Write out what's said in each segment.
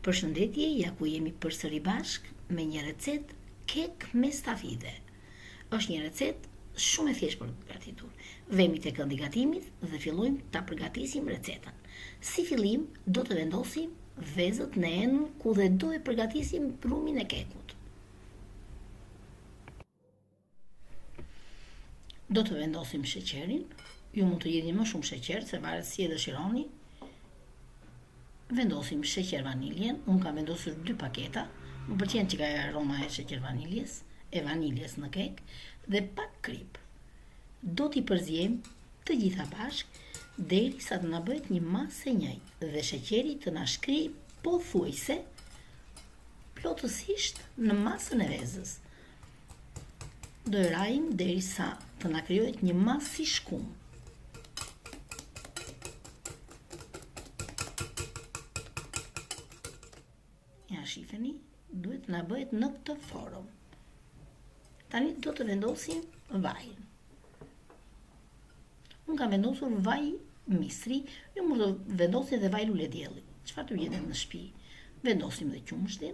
Përshëndetje, ja ku jemi përsëri bashkë me një recetë kek me stafide. Është një recetë shumë e thjeshtë për të përgatitur. Vemi te këndi i gatimit dhe fillojmë ta përgatisim recetën. Si fillim do të vendosim vezët në enën ku dhe do e përgatisim brumin e kekut. Do të vendosim sheqerin. Ju mund të hidhni më shumë sheqer, se varet si e dëshironi. Vendosim sheqer vaniljen. Unë kam vendosur dy paketa. Më pëlqen që ka aroma e sheqer vaniljes, e vaniljes në kek dhe pak kripë. Do t'i përziejmë të gjitha bashkë derisa të na bëhet një masë e njëjtë dhe sheqeri të na shkrijë pothuajse plotësisht në masën e vezës. Do e rrahim derisa të na krijohet një masë si shkumë. Ja shifeni, duhet të na bëhet në këtë formë. Tani do të vendosim vajin. Unë kam vendosur vaj misri, ju mund të vendosni dhe vaj luledielli. Çfarë t'ju gjendet në shtëpi? Vendosim dhe qumështin,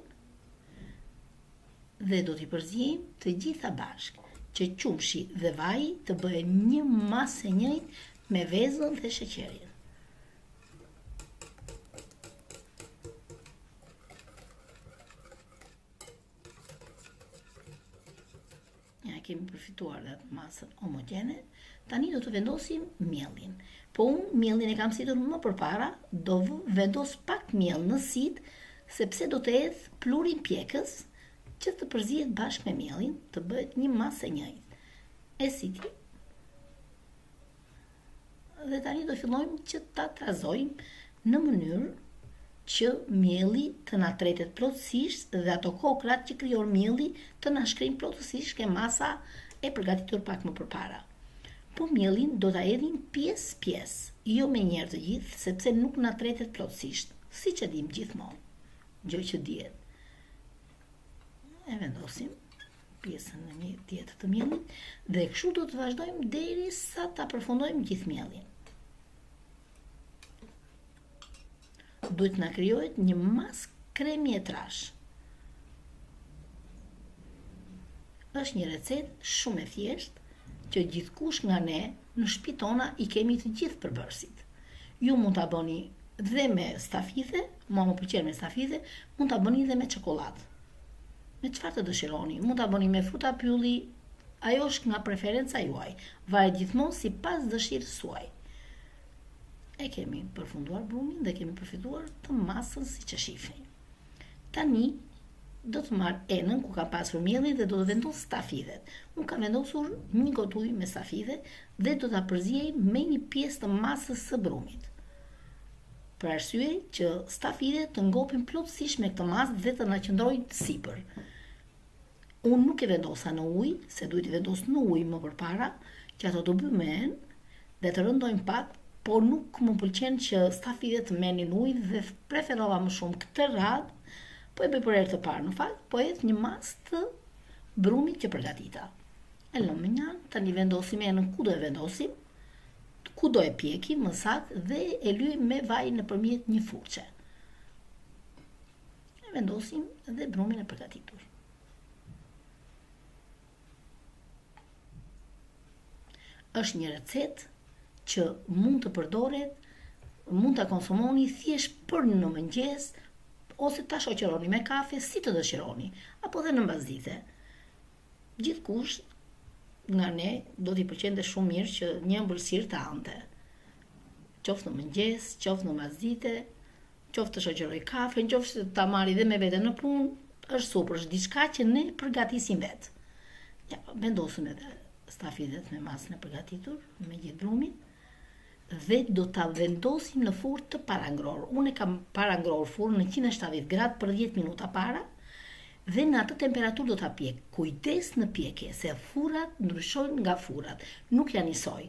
dhe do t'i përziejmë të gjitha bashkë, që qumshi dhe vaji të bëhen një masë e njëjtë me vezën dhe sheqerin. Ja kemi përfituar dhe atë masën homogjene. Tani do të vendosim miellin. Po unë miellin e kam situr më përpara, do vendos pak miell në sitë, sepse do të hedh pluhurin pjekës që të përzihet bashkë me miellin, të bëhet një masë e njëjtë. E siti. Dhe tani do fillojmë që ta trazojmë në mënyrë që mielli të na tretet plotësisht dhe ato kokrrat që krijon mielli të na shkrijnë plotësisht ke masa e përgatitur pak më përpara. Po miellin do ta hedhim pjesë pjesë, jo menjëherë të gjithë, sepse nuk na tretet plotësisht, siç e dimë gjithmonë, gjë që dihet. E vendosim pjesën e një tjetër të miellit dhe kështu do të vazhdojmë derisa ta përfundojmë gjithë miellin. Duhet të na krijohet një masë kremi e trashë. Është një recetë shumë e thjeshtë që gjithkush nga ne në shtëpi tona i kemi të gjithë përbërësit. Ju mund ta bëni dhe me stafidhe, mua më pëlqen me stafidhe, mund ta bëni dhe me çokollatë. Me çfarë të dëshironi, mund ta bëni me fruta pylli, ajo është nga preferenca juaj, varet gjithmonë sipas dëshirës suaj. E kemi përfunduar brumin dhe kemi përfituar të masën siç e shihni. Tani do të marr enën ku kam pasur miellin dhe do të vendos stafidhet. Unë kam vendosur një gotë ujë me stafidhe dhe do ta përziej me një pjesë të masës së brumit. Për arsye që stafidhet të ngopin plotësisht me këtë masë dhe të na qëndrojnë sipër. Unë nuk e vendosa në ujë, se duhet t'i vendos në ujë më përpara, që ato të bëhen dhe të rëndojnë pak, por nuk më pëlqen që stafidhet të merrnin ujë dhe preferova më shumë këtë radhë, po e bëj për herë të parë në fakt, po hedh një masë të brumit që përgatita. E lëmë mënjanë, tani vendosim enën ku do e vendosim, ku do e pjekim më saktë dhe e lyejmë me vaj nëpërmjet një furçe. E vendosim dhe brumin e përgatitur. Është një recetë që mund të përdoret, mund ta konsumoni thjesht për në mëngjes ose ta shoqëroni me kafe si të dëshironi, apo dhe në mbasdite. Gjithkush nga ne do t'i pëlqente shumë mirë që një ëmbëlsirë ta hante. Qoftë në mëngjes, qoftë në mbasdite, qoftë të shoqërojë kafen, qoftë ta marri dhe me vete në punë, është super, është diçka që ne përgatisim vetë. Ja, vendosim edhe stafidhet me masën e përgatitur, me gjithë brumin, dhe do ta vendosim në furrë të parangrohur. Unë e kam parangrohur furrën në 170 gradë për 10 minuta para dhe në atë temperaturë do ta pjek. Kujdes në pjekje, se furrat ndryshojnë nga furrat, nuk janë njësoj.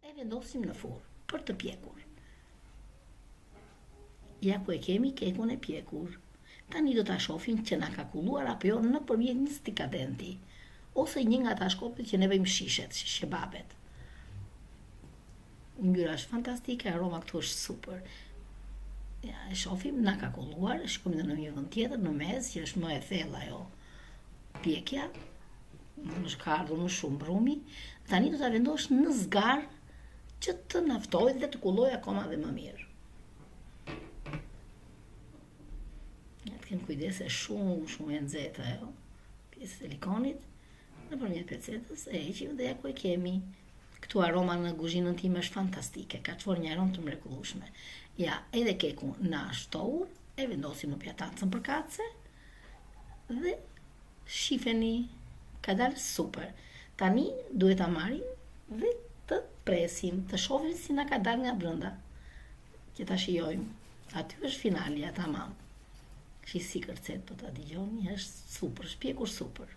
E vendosim në furrë për të pjekur. Ja ku e kemi kekun e pjekur. Tani do ta shohim që na ka kulluar apo jo nëpërmjet një stikadenti ose një nga ata shkopet që ne bëjmë shishet, shishkebabet. Ngjyra është fantastike, aroma këtu është super. Ja, e shohim, na ka kulluar, e shikojmë dhe në një vend tjetër, në mes, që është më e thellë ajo pjekja, më është ka ardhur më shumë brumi. Tani do ta vendos në zgarë që të na ftohet dhe të kullojë akoma dhe më mirë. Ja, të kemi kujdes se shumë, shumë e nxehtë ajo, pjesë e silikonit, nëpërmjet pecetës, e heqim dhe ja ku e kemi. Këtu aroma në kuzhinën time është fantastike, ka çuar një aromë të mrekullueshme. Ja, edhe keku na është ftohur, e vendosim në pjatancën përkatëse dhe shifeni ka dalë super. Tani duhet ta marrim dhe të presim, të shohim si na ka dalë nga brenda, që ta shijojmë. Aty është finalja tamam. Shi si kërcet po ta dëgjoni, është super, është pjekur super.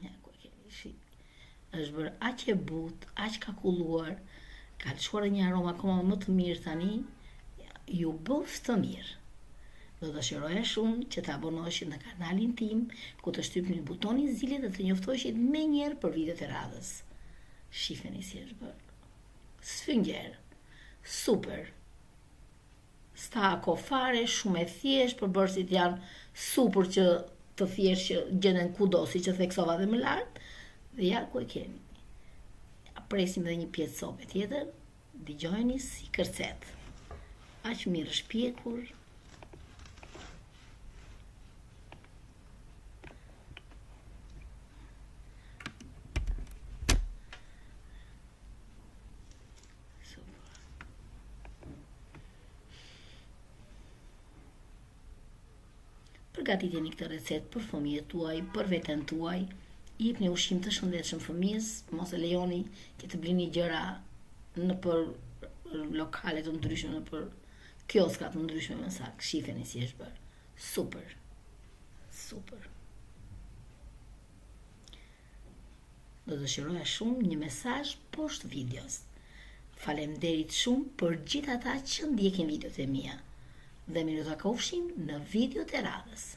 Ja, ku e keni, shi. Është bërë aq e butë, aq ka kulluar, ka lëshuar një aromë akoma më të mirë tani, ju bëftë të mirë. Do të dëshiroja shumë që të abonoheshit në kanalin tim, ku të shtypni butonin zile dhe të njoftoheshit menjëherë për videot e radhës. Shifeni si është bërë. Sfungjer. Super. S'ka kohë fare, shumë e thjeshtë, përbërësit janë super që të thjeshtë që gjenden kudo, siç e theksova dhe më lart, dhe ja ku e kemi. Ja presim dhe një pjesë cope tjetër, dëgjojeni si kërcet. Aq mirë është pjekur. Përgatiteni këtë recetë për fëmijët tuaj, për veten tuaj. Jepni ushqim të shëndetshëm fëmijës, mos e lejoni që të blini gjëra nëpër lokale të ndryshme, nëpër kioska të ndryshme më saktë. Shifeni si është bërë. Super. Super. Do dëshiroja shumë një mesazh poshtë videos. Faleminderit shumë për gjithë ata që ndjekin videot e mia. Dhe mirutakofshim në videot e radhës.